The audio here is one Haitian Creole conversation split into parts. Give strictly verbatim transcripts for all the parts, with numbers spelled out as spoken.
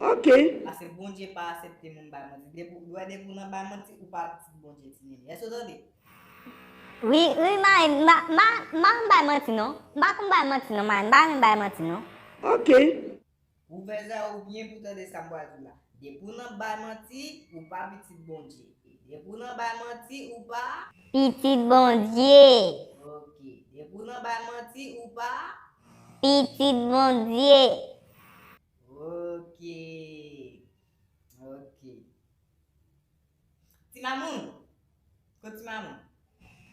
Ok. Paske Bondye pa aksepte moun bay manti. Depi, w wè, depi w nan bay manti, ou pa pitit Bondye, Ti Nene. Èske w tande? Wi, wi, marenn, m pa, m pa, m pa konn bay manti non. M pa konn bay manti non, marenn, m pa renmen bay manti non. Ok. Ouvè zòrèy ou byen pou tande sa m pral di w la. Depi w nan bay manti, ou pa pitit Bondye. E depi w nan bay manti, ou pa pitit Bondye. Ok. Depi w nan bay manti, ou pa pitit Bondye. Ok. Ok. Ti Mamoun. Kot Ti Mamoun?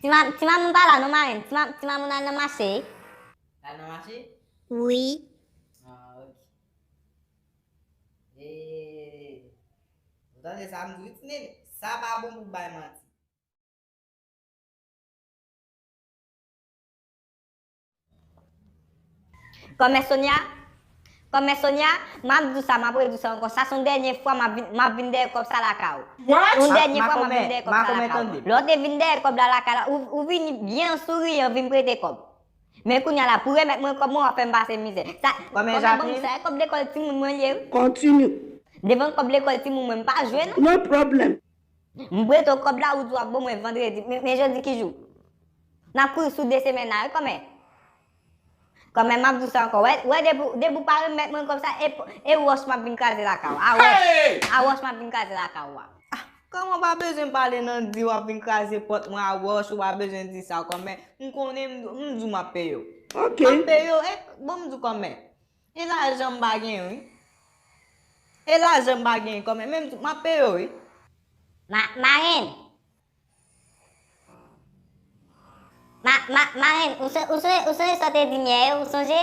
Ti, ma, Ti Mamoun pa la non, marenn. Ti, ma, Ti Mamoun al nan mache. Al nan mache? Wi. Ah, ok. E, ou tande sa m di w, Ti Nene? Sa pa bon pou bay manti. Kòmè Sonia, kòmè Sonia, m ap di w sa, m ap redi w sa ankò. Sa se yon dènye fwa m ap vin, m ap vin dèyè kòb sa lakay ou. What? Yon dènye fwa m ap vin dèyè kòb sa lakay ou. Lè w te vin dèyè kòb la lakay la, ou, ou vini byen souriyan vin prete kòb. Men kounye a la, pou remèt mwen kòb mwen, w ap fè m pase mizè. Sa, kòmè, ban m sa, e kòb lekòl timoun mwen li ye, wi. Continue. Devan kòb lekòl timoun mwen, m pa jwe non. No problem. M prete w kòb la, ou di w ap ban mwen vandredi. Men, men jodi ki jou? N ap kouri sou de semèn la, wi, kòmè. Kòmè, m ap di w sa ankò. Wè, wè, depi, depi w pa remèt mwen kòb sa, e, e wòch m ap vin kraze lakay ou. A wòch, a wòch m ap vin kraze lakay ou a. Ah, kòmè w pa bezwen pale nan di w ap vin kraze pòt mwen a wòch, ou pa bezwen di sa, kòmè. M konnen, m, m di w m ap peye w. Ok. M ap peye w, e, bon, m di w kòmè. E lajan m pa gen, wi. E lajan m pa gen, kòmè. Men m di w, m ap peye w, wi. Ma, marenn. Ma, ma, marenn, ou so-, ou sonje, ou sonje sa w te di m yè, ou sonje?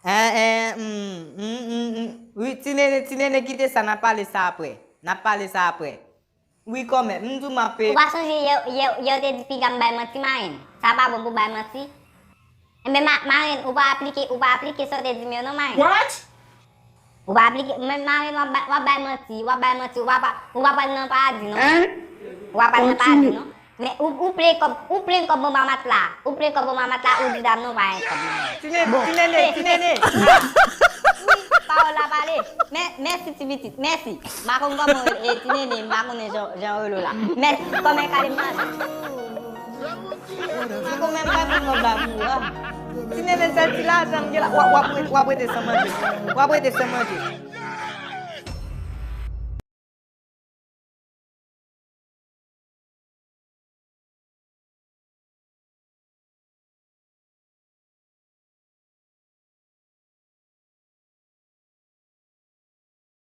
Eh, eh, mm, mm, mm, mm. Wi, Ti Nene, Ti Nene, kite sa, n ap pale sa aprè. N ap pale sa aprè. Wi, kòmè, m di w m ap peye. Ou pa sonje yè, yè, yè w te di piga m bay manti, marenn? Sa pa bon pou bay manti. Enben, ma, marenn, ou pa aplike, ou pa aplike sa w te di m yo non, marenn. What? Ou pa aplike, men marenn, w ap bay, w ap bay manti, w ap bay manti, ou pa, ou pa pral nan paradi non. Hein? Ou pa pral nan paradi non. Men ou, ou plen kòb, ou plen kòb anba matla. Ou plen kòb anba matla, ou di dam nan w pa gen kòb nan men. Ti Nene, bon, Ti Nene, Ti Nene. Wi, pawòl la pale. Mè, mèsi ti pitit, mèsi. M pa konn kòman w rele, e, Ti Nene, m pa konnen jan, jan w rele w la. Mèsi, kòmè kale m nan. M pa konn menm kòman m ba pou w a. Ti Nene, sèl ti lajan m gen la, w ap, w ap rete, w ap rete san manje. W ap rete san manje.